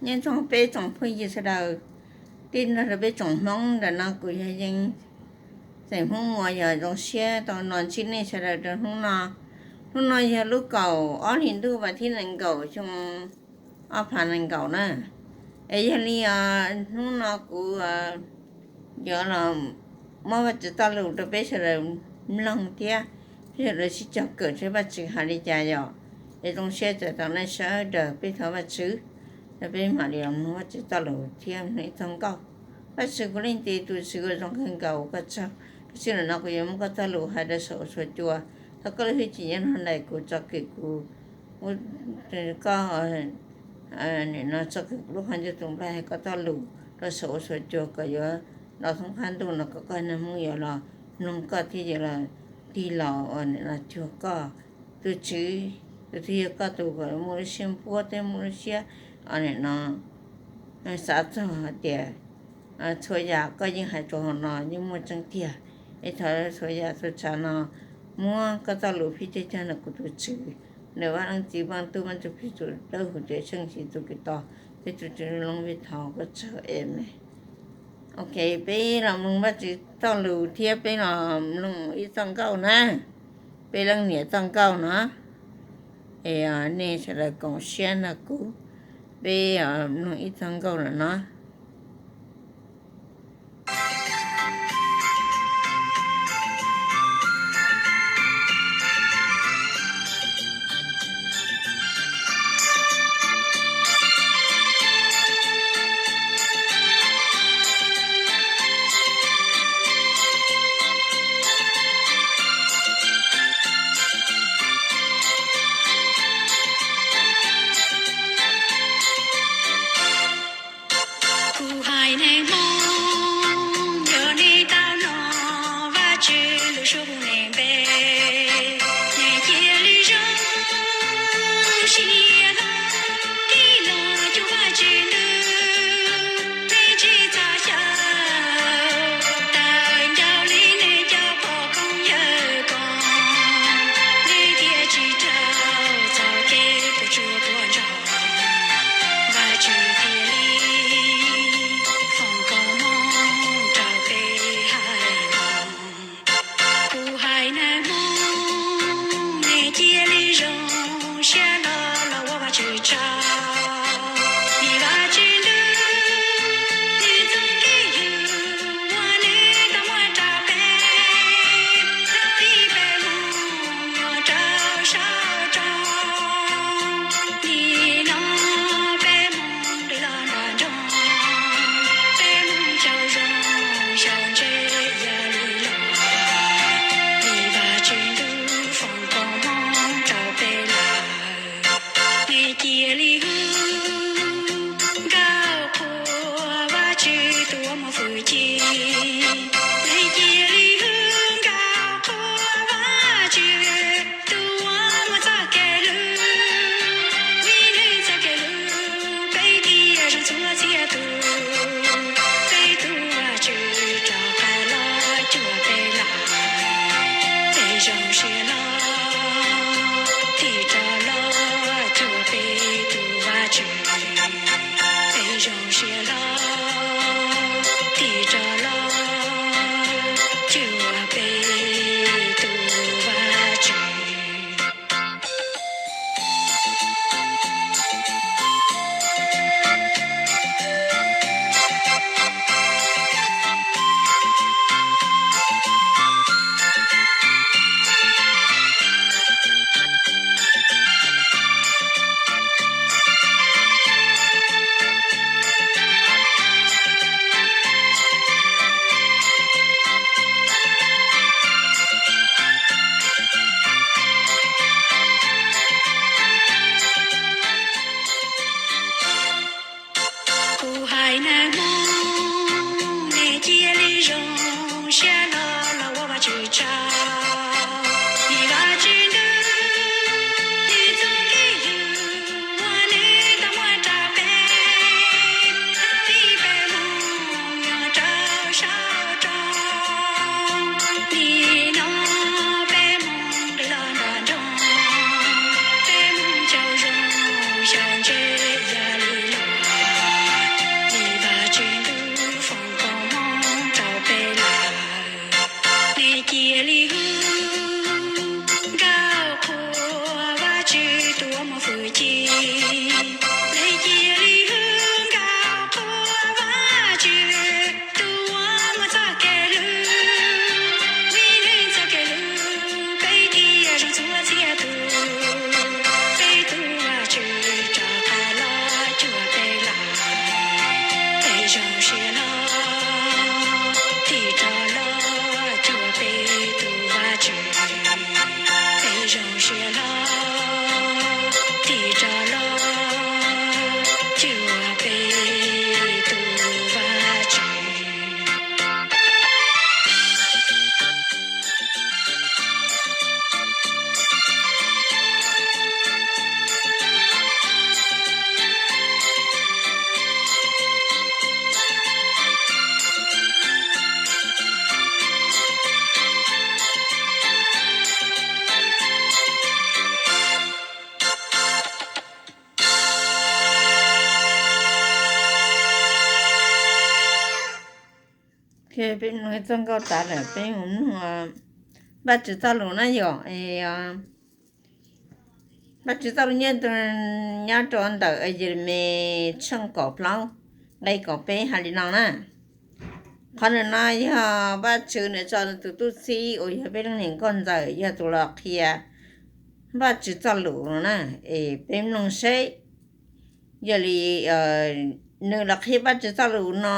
Nyob zoo peb tsoom phooj ywg sawv daws, tij nrog rau peb tsoom Hmoob ntawm no kuv yog Yeej, xeem Hmoob Muas, yog zoo siab tau los ntsib nej sawv daws rau hnub no. Hnub no yog lub kaum ob hli ntuj vas thib nees nkaum xyoo ob phav nees nkaum na. Es yog li hnub no kuv yuav los muab Vajtswv txoj lus rau peb sawv daws mloog thiab peb sawv daws sib cog kawm seb Vajtswv hais li cas yom. Es zoo siab txais tos nej sawv daws, peb thov Vajtswv, peb mam li los mloog Vajtswv txoj lus thiab mloog ib txoj nkauj. Vajtswv kuv leej txiv, tus Tswv uas zoo kawg nkaus, koj tsaug, koj tsaug ntawm no kuv yuav muab koj txoj lus hais rau saum huab saum cua. Thov koj lub hwj chim nyob nrog nraim kuv, tsom kwm kuv, koj nim no tsom kwm kuv lub qhov ncauj tus nplaig hais koj txoj lus rau saum huab saum cua kom yuav los thoob qab ntuj no kom koj neeg Hmoob yuav los mloog koj thiab yuav los tig los nim no cuag koj. Tus Tswv, tus twg yog koj tus kom muaj lub siab npuab thiab muaj lub siab nim no xav txog hais tias txhua yam koj yeej hais rau hauv no yeej muaj tseeb tiag. Es thov txhua yam txhua tsav no muab koj txoj lus phiab cog cog ntawm kuv tus Tswv, ntawm Vaj Leej Txiv, Vaj Tub, Vaj Ntsuj Plig, tus Dawb Huv, Cawm Seej, Tswv Yexus Khetos, thiab tus Tswv lub npe thov koj tsaug, amees. Ok, peb los mloog Vajtswv txoj lus thiab peb los mloog ib txoj nkauj na. Peb leej niam txoj nkauj no. Es nej sawv daws koom siab nrog kuv, peb mloog ib txoj nkauj lawm no. Zoo siab loj, tig rov los cuag peb tus Vajtswv. Peb zoo siab loj, tig rov los cuag peb tus Vajtswv. Peb mloog txoj nkauj tas lawm, peb mus mloog Vajtswv txoj lus na yom. Vajtswv txoj lus nyob, nyob rau ntawm Yelemis tshooj kaum plaub nqe kaum peb hais li no na. Qhov nws no yog Vajtswv nws tso nws tus tub txib uas yog peb leej niam nkauj ntxawm yog tus los qhia Vajtswv txoj lus no na. Es peb mloog seb yog li nws los qhia Vajtswv txoj lus no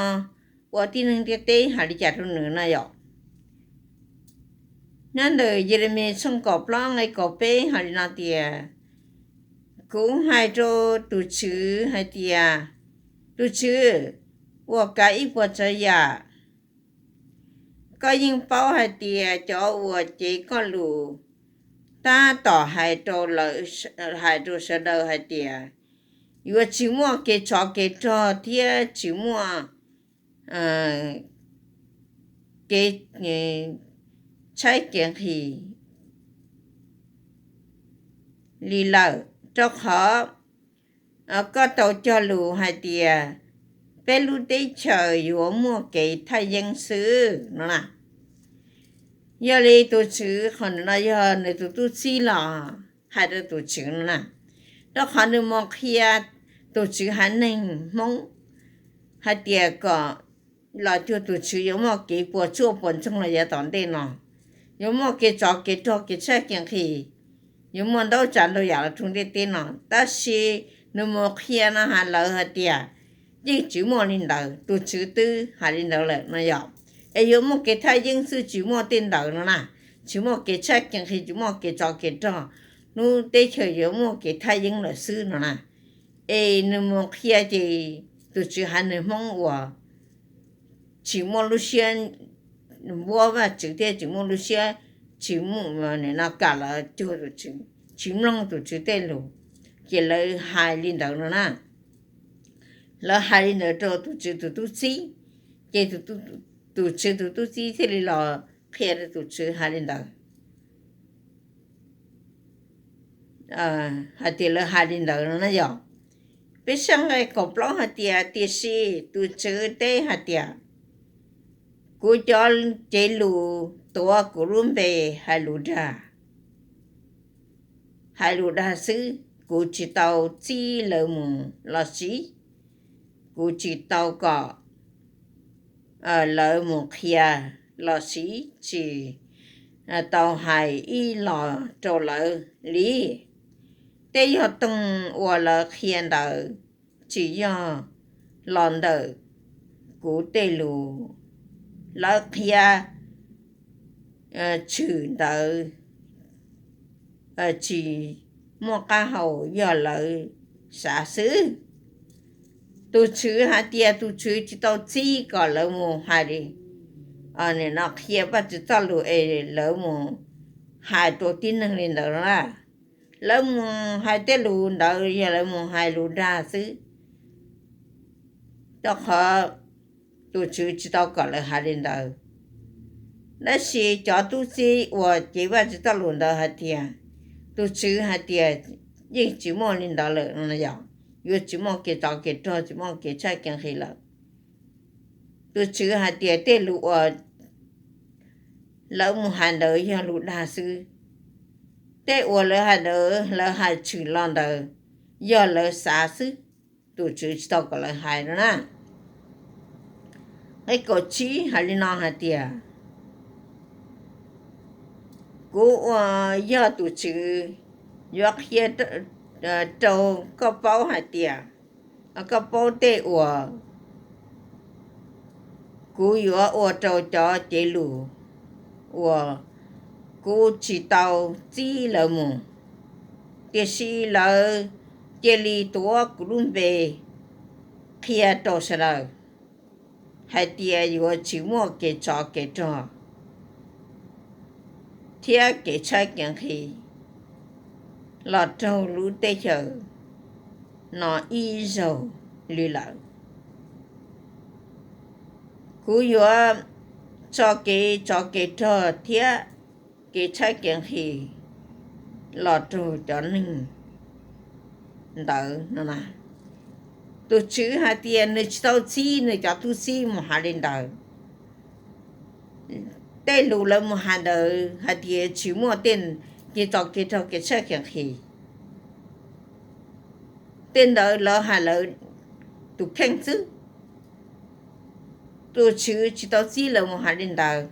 ua tib neeg ntiaj teb hais li cas rau nws no yom. Nyob ntawm Yelemis tshooj kaum plaub nqe kaum peb hais li no tias, kuv hais rau tus Tswv hais tias, tus Tswv uas kav ib puas tsav yam, koj yeej paub hais tias cov uas cev koj lus tab tom hais rau lawv, hais rau sawv daws hais tias yuav tsis muaj kev tsov kev rog thiab tsis muaj kev tshaib kev nqhis li lawm, rau qhov koj tau cog lus hais tias peb lub teb chaws yuav muaj kev thaj yeeb xwb no na. Yog li tus Tswv qhov no yog nws tus tub txib los hais rau tus Tswv no na, rau qhov nws mus qhia tus Tswv haiv neeg Hmoob hais tias kom los cuag tus Tswv yuav muaj kev puas tsuaj puas ntsoog los yav tom ntej no, yuav muaj kev tsov kev rog kev tshaib kev nqhis, yuav muaj ntau tsav ntau yam los rau ntiaj teb no. Tab sis nws mus qhia no hais lawv hais tias yeej tsis muaj li ntawd, tus Tswv twb hais li ntawd lawm no yom. Es yuav muaj kev thaj yeeb xwb tsis muaj tej ntawd no na, tsis muaj kev tshaib kev nqhis, tsis muaj kev tsov kev rog, lub teb chaws yuav muaj kev thaj yeeb lawm xwb no na. Es nws mus qhia ces tus Tswv haiv neeg Hmoob uas tsis muaj lub siab npuab Vajtswv thiab tsis muaj lub siab, tsis muaj no kam los cuag tus Tswv, tsis mloog tus Tswv tej lus, ces lawv hais li ntawd no na. Lawv hais li ntawd rau tus Tswv tus tub txib, ces tus Tswv tus tub txib thiaj li los qhia rau tus Tswv hais li ntawd, hais tias lawv hais li ntawd no na yom. Peb saib nqe kaum plaub hais tias, tiam sis tus Tswv teb hais tias, kuv cov cev lus tuav kuv lub npe hais lus dag, hais lus dag xwb, kuv tsis tau txib lawv mus los sis kuv tsis tau kom lawv mus qhia los sis tsis tau hais ib los rau lawv li. Tej yog toog uas lawv qhia ntawd tsis yog los ntawm kuv tej lus. Lawv qhia tshwm ntawd tsis muaj qab hau, yog lawv xav xwb. Tus Tswv hais tias tus Tswv tsis tau txib kom lawv mus hais li, nim no qhia Vajtswv txoj lus es lawv mus hais rau tib neeg li ntawd na. Lawv mus hais tej lus ntawd yog lawv mus hais lus dag xwb, rau qhov tus Tswv tsis tau kom lawv hais li ntawd. Tab sis cov tub txib uas cev Vajtswv txoj lus ntawd hais tias, tus Tswv hais tias yeej tsis muaj li ntawd lawm no yom, yuav tsis muaj kev tsov kev rog, tsis muaj kev tshaib kev nqhis lawm. Tus Tswv hais tias tej lus uas lawv mus hais ntawd yog lus dag xwb. Tej uas lawv hais ntawd, lawv hais tshwm los ntawd yog lawv xav xwb, tus Tswv tsis tau kom lawv hais no na. Nqe kaum tsib hais li no hais tias, kuv uas yog tus Tswv yuav qhia rau koj paub hais tias, koj paub tej uas Kuv yuav ua rau cov cev lus uas kuv tsis tau txib lawv mus, tiam sis lawv cia li tuav kuv lub npe qhia rau sawv daws hais tias yuav tsis muaj kev tsov kev rog thiab kev tshaib kev nqhis los raug lub teb chaws no ib zaug li lawm. Kuv yuav tso kev tsov kev rog thiab kev tshaib kev nqhis los raug cov neeg ntawd no. Tus Tswv hais tias nws tsis tau txib nws cov tub txib mus hais li ntawd. Tej lus lawv mus hais ntawd hais tias tsis muaj tej kev tsov kev rog kev tshaib kev nqhis, tej ntawd lawv hais lawv tus kheej xwb. Tus Tswv tsis tau txib lawv mus hais li ntawd.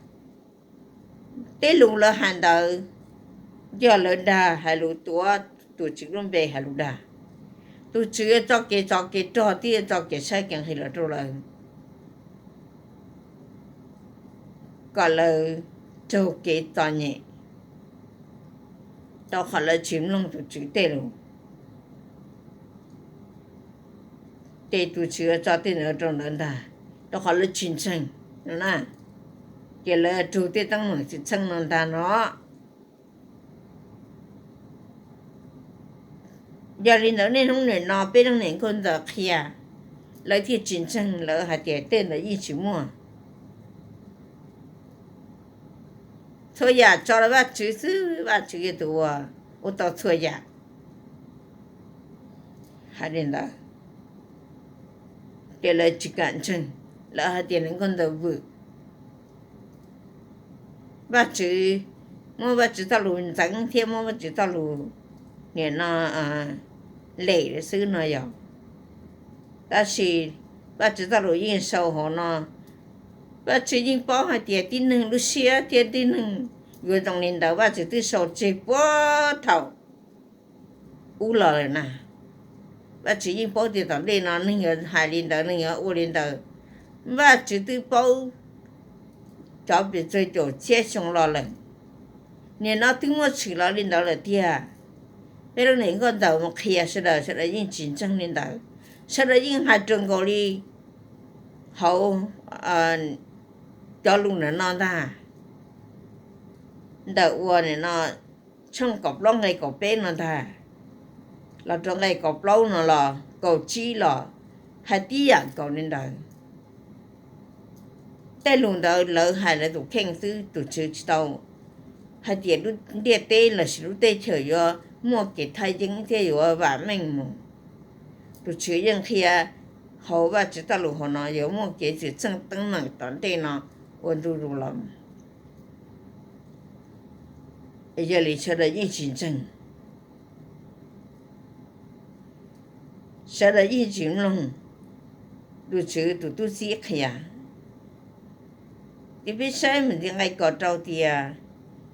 Tej lus lawv hais ntawd yog lawv dag, hais lus tuav tus Tswv lub npe hais lus dag. Tus Tswv yuav tso kev tsov kev rog thiab yuav tso kev tshaib kev nqhis los rau lawv kom lawv raug kev txom nyem, rau qhov lawv tsis mloog tus Tswv tej lus. Ces tus Tswv yuav tso tej ntawd rau lawv ntag, rau qhov lawv tsis ntseeg no na. Ces lawv raug tej teeb meem txwm txheej no ntag no. Yog li ntawd niaj hnub nim no peb leej niam nkauj ntxawm qhia, lawv thiaj tsis ntseeg, lawv hais tias tej ntawd yeej tsis muaj. Txhua yam tso rau Vajtswv xwb, Vajtswv yog tus uas ua tau txhua yam. Hais li ntawd ces lawv tsis kam ntseeg, lawv hais tias niam nkauj ntxawm vwm. Vajtswv, muab Vajtswv txoj lus ntxeev thiab muab Vajtswv txoj lus nim no lem xwb no yog. Tab sis Vajtswv txoj lus yeej sau hauv no. Vajtswv yeej paub hais tias tib neeg lub siab thiab tib neeg yuav zoo li ntawd, Vajtswv twb sau tseg puag thaum ub los lawm na. Vajtswv yeej paub tias tom ntej no neeg yuav hais li ntawd, neeg yuav ua li ntawd. Vajtswv twb paub cov pes tsawg caum txhiab xyoo los lawm. Nim no twb muaj tshwm los li ntawd lawm tiag. Peb lub niam nkauj ntxawm mus qhia sawv daws, sawv daws yeej tsis ntseeg li ntawd. Sawv daws yeej hais raws nkaus li hauv cov lus ntawm no ntag. Ntawm uas nim no tshooj kaum plaub nqe kaum peb no ntag, los rau nqe kaum plaub no los kaum tsib los hais tib yam nkaus li ntawd. Tej lus ntawd lawv hais lawv tus kheej xwb, tus Tswv tsis tau hais tias ntiaj teb lossis lub teb chaws yuav muaj kev thaj yeeb thiab yuav vam meej mus. Tus Tswv yeej qhia hauv Vajtswv txoj lus hauv no yuav muaj kev txwm txheej teeb meem tom ntej no ua ntu zus los. Yog li sawv daws yeej tsis ntseeg, sawv daws yeej tsis mloog tus Tswv tus tub txib qhia. Ces peb saib mus ntxiv nqe kaum rau tias,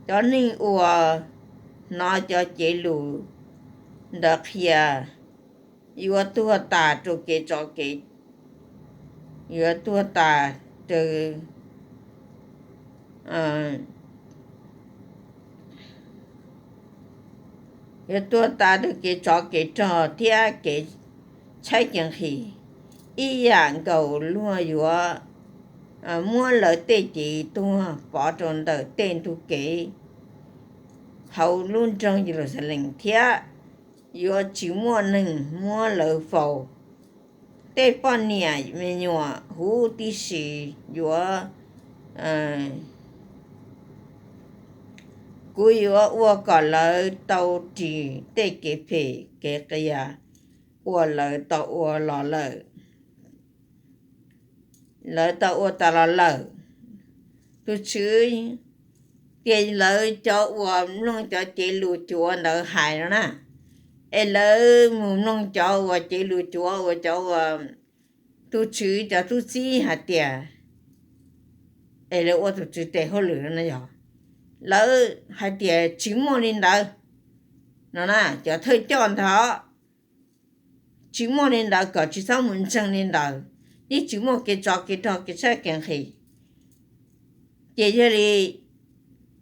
cov neeg uas hnov cov cev lus ntawd qhia yuav tuag tas rau kev tsov kev, yuav tuag tas rau yuav tuag tas rau kev tsov kev rog thiab kev tshaib kev nqhis, ib yam nkaus luag yuav muab lawv tej cev tuag pov rau ntawm tej ntug kev hauv lub nroog Yeluxalees, thiab yuav tsis muaj neeg muab lawv faus. Tej poj niam me nyuam huv tib si yuav, kuv yuav ua kom lawv tau ris tej kev phem kev qias uas lawv tau ua los lawm, lawv tau ua tas los lawm. Tus Tswv tias lawv cov uas mloog cov cev lus cuav ntawd hais no na, es lawv mus mloog cov uas cev lus cuav uas cov uas tus Tswv cov tub txib hais tias, es lawv ua tus Tswv tes hauj lwm no yog, lawv hais tias tsis muaj li ntawd no na, cov thawj coj ntawd, tsis muaj li ntawd kom tsis txhob mus ntseeg li ntawd. yeej tsis muaj kev tsov kev rog kev tshaib kev nqhis. Ces yog li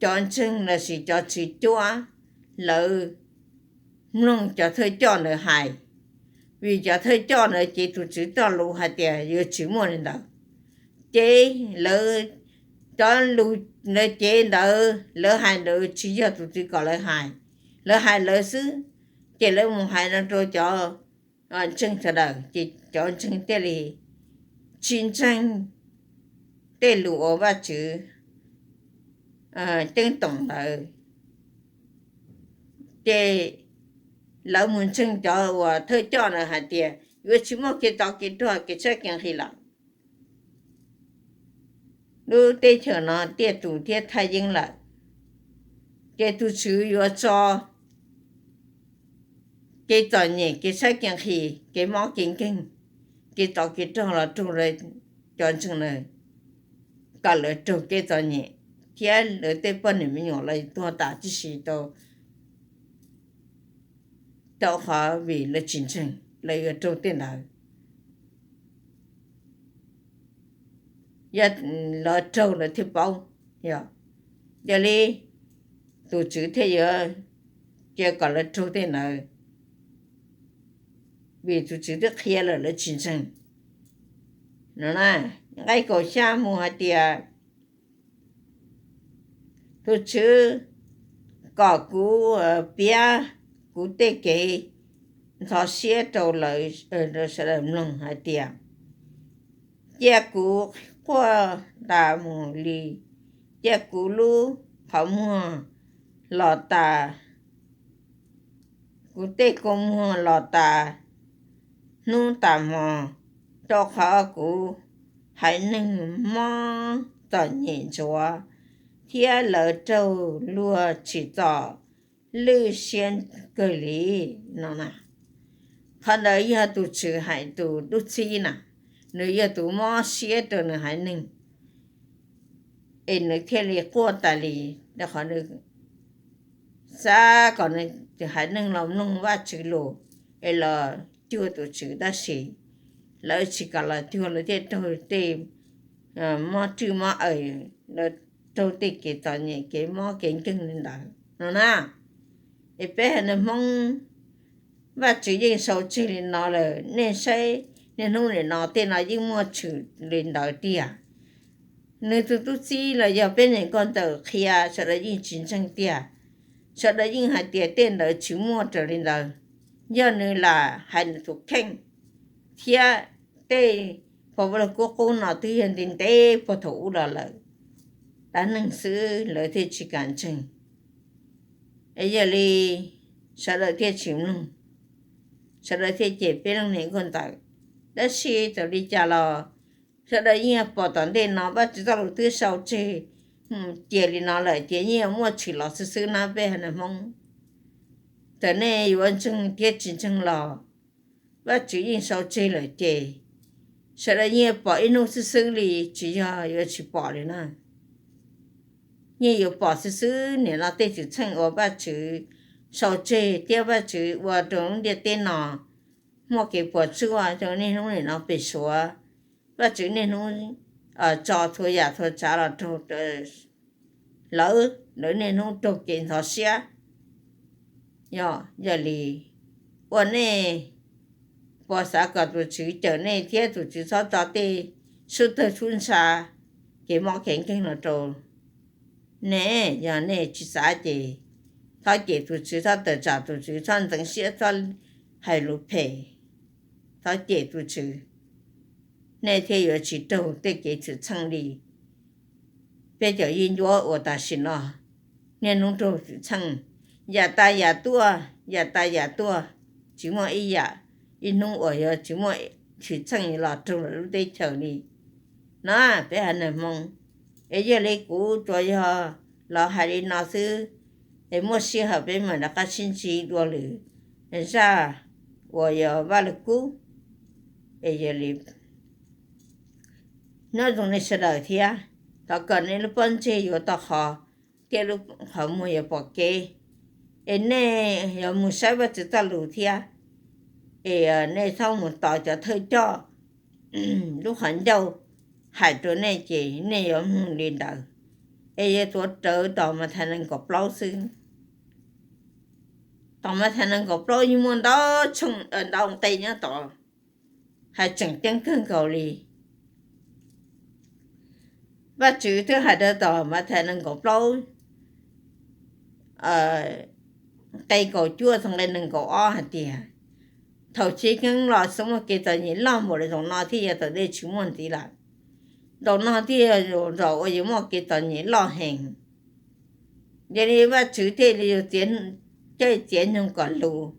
cov ntseeg lossis cov tswv cuab lawv mloog cov thawj coj ntawd hais, vim cov thawj coj ntawd ces tus tswv txoj lus hais tias yuav tsis muaj li ntawd. Ces lawv, cov lus ntawd ces ntawd lawv hais ntawd tsis yog tus tswv kom lawv hais, lawv hais lawv xwb. Ces lawv mus hais no rau cov ntseeg sawv daws ces cov ntseeg thiaj li tsis ntseeg tej lus uas Vajtswv ceeb toom ntawd. Ces lawv mus ntseeg cov uas thawj coj ntawd hais tias yuav tsis muaj kev tsov kev rog kev tshaib kev nqhis lawm. Lub teb chaws no tiaj tus thiab thaj yeeb lawm, ces tus Tswv yuav tso kev txom nyem kev tshaib kev nqhis kev mob kev nkeeg, kev tsov kev rog los raug cov ntseeg na, kom lawv raug kev txom nyem thiab lawv tej poj niam me nyuam los tuag tas tib si tau rau qhov vim lawv tsis ntseeg, lawv yuav raug tej ntawd. Yog lawv raug lawv thiaj paub, yog, yog li tus Tswv thiaj yuav cia kom lawv raug tej ntawd, vim tus Tswv twb qhia lawm lawv tsis ntseeg. No na, nqe kaum xya mus hais tias, tus Tswv kom kuv piav kuv tej kev ntxhov siab rau lawv, rau sawv daws mloog hais tias, cia kuv quaj tas mus li, cia kuv lub qhov muag los tas, kuv tej kua muag los tas hnub tas hmo, rau qhov kuv haiv neeg mob txom nyem ntsuav, thiab lawv raug luag tsim txom lwj siab kawg li no na. Qhov ntawd yog tus Tswv hais tus tub txib na, nws yog tus mob siab rau nws haiv neeg, es nws thiaj li quaj tas li, rau qhov nws xav kom nws haiv neeg los mloog Vajtswv lus, es los cuag tus Tswv tab sis lawv tsis kam los cuag, lawv thiaj raug tej mob rwj mob aws, lawv raug tej kev txom nyem kev mob kev nkeeg li ntawd no na. Es peb haiv neeg Hmoob, Vajtswv yeej sau tseg li no lawm, nej saib niaj hnub nim no tej no yeej muaj tshwm li ntawd tiag. Nws tus tub txib los yog peb niam nkauj ntxawm qhia sawv daws yeej tsis ntseeg tiag. Sawv daws yeej hais tias tej ntawd tsis muaj raws li ntawd, yog nws lam hais nws tus kheej, thiab tej pog vaj lug kub qub no twb yog ntev ntev puag thaum ub los lawm, dab neeg xwb lawv thiaj tsis kam ntseeg. Es yog li sawv daws thiaj tsis mloog, sawv daws thiaj cem peb leej niam nkauj ntxawm. Tab sis txawm li cas los sawv daws yeej pom tom ntej no Vajtswv txoj lus twb sau tseg cia li no lawm ces yeej yuav muaj tshwm los xwb xwb na peb haiv neeg Hmoob. Txawm nej yuav ntseeg thiab tsis ntseeg los Vajtswv yeej sau tseg lawm ces sawv daws yeej pom ib hnub xwb xwb li, tsis yog yuav tsis pom li na. Yeej yuav pom xwb xwb nim no tej xwm txheej uas Vajtswv sau tseg thiab Vajtswv ua rau lub ntiaj teb no muaj kev puas tsuaj rau niaj hnub nim no pem Suav. Vajtswv niaj hnub tso txhua yam txhua tsav los raug lawv, lawv niaj hnub raug kev ntxhov siab. Yog, yog li ua nej puas xav kom tus Tswv cawm nej thiab tus Tswv txhob tso tej sub tawg sub ntsha kev mob kev nkeeg no rau nej? Yog nej tsis xav ces txhob cem tus Tswv, txhob tawm tsam tus Tswv, txhob ntxeev siab, txhob hais lus phem, txhob cem tus Tswv, nej thiaj yuav tsis raug tej kev xwm txheej li peb cov yeeb ncuab uas tam sim no niaj hnub raug xwm txheej, yam tas yam tuaj, yam tas yam tuaj, tsis muaj ib yam, ib hnub uas yuav tsis muaj xwm txheej los raug lawm lub teb chaws li na peb haiv neeg Hmoob. Es yog li kuv tsuas yog los hais li no xwb, es muaj sij hawm peb mam rov qab sib ntsib dua lwm zaj uas yog Vaj Lug Kub. Es yog li nyob zoo nej sawv daws thiab, thov kom nej lub pob ntseg yuav tau qhov, thiab lub qhov muag yuav pom kev. Es nej yuav mus saib Vajtswv txoj lus thiab, es nej txhob mus tos cov thawj coj lub qhov ncauj hais rau nej ces nej yuav mloog li ntawd. Es yog tuav rawv tom Mathais nees nkaum plaub xwb. Tom Mathais nees nkaum plaub yeej muaj ntau tshooj ntau nqe nyob tod, hais tseem ceeb kawg nkaus li. Vajtswv twb hais rau tom Mathais nees nkaum plaub nqe kaum cuaj txog nqe nees nkaum ob hais tias, thaum chiv keeb los xub muaj kev txom nyem loj npaum li zaum no thiaj yog thaum ntej tsis muaj ntxiv lawm. Zaum no thiaj yog zaum uas yuav muaj kev txom nyem loj heev. Yog li Vajtswv thiaj li caij txiav nyoog kom lus.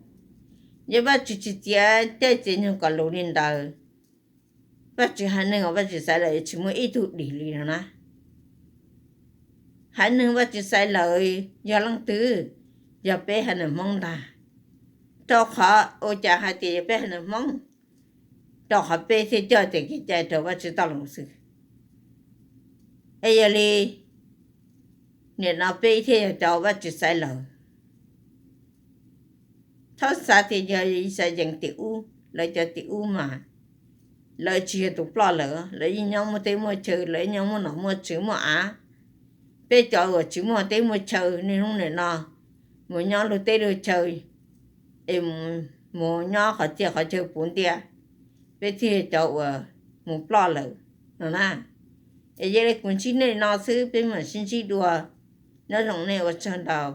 Yog Vajtswv tsis txiav caij txiav nyoog kom lus li ntawd, Vajtswv haiv neeg uas Vajtswv xaiv lawm yuav tsis muaj ib tug dim li no na. Haiv neeg Vajtswv xaiv lawm yog leej twg? Yog peb haiv neeg Hmoob ntag. Rau qhov ua cas hais tias yog peb haiv neeg Hmoob? Rau qhov peb thiaj coj txoj kev cai rau Vajtswv tau los xwb. Es yog li nim no peb thiaj yog cov Vajtswv xaiv lawm. Txhob xav tias yog Yixalayees tim ub, lawv cov tim ub mas lawv tsis yog tus ploj lawm, lawv yeej nyob muaj teb muaj chaw, lawv yeej nyob muaj nom muaj tswv muaj av. Peb cov uas tsis muaj teb muaj chaw niaj hnub nim no mus nyob luag teb luag chaw, es mus nyob qhov txhia qhov chaw puv ntiag, peb thiaj cov uas mus ploj lawm no na. Es yog li kuv ntsib nej no xwb, peb mam sib ntsib dua. Nyob zoo nej, ua tsaug ntau.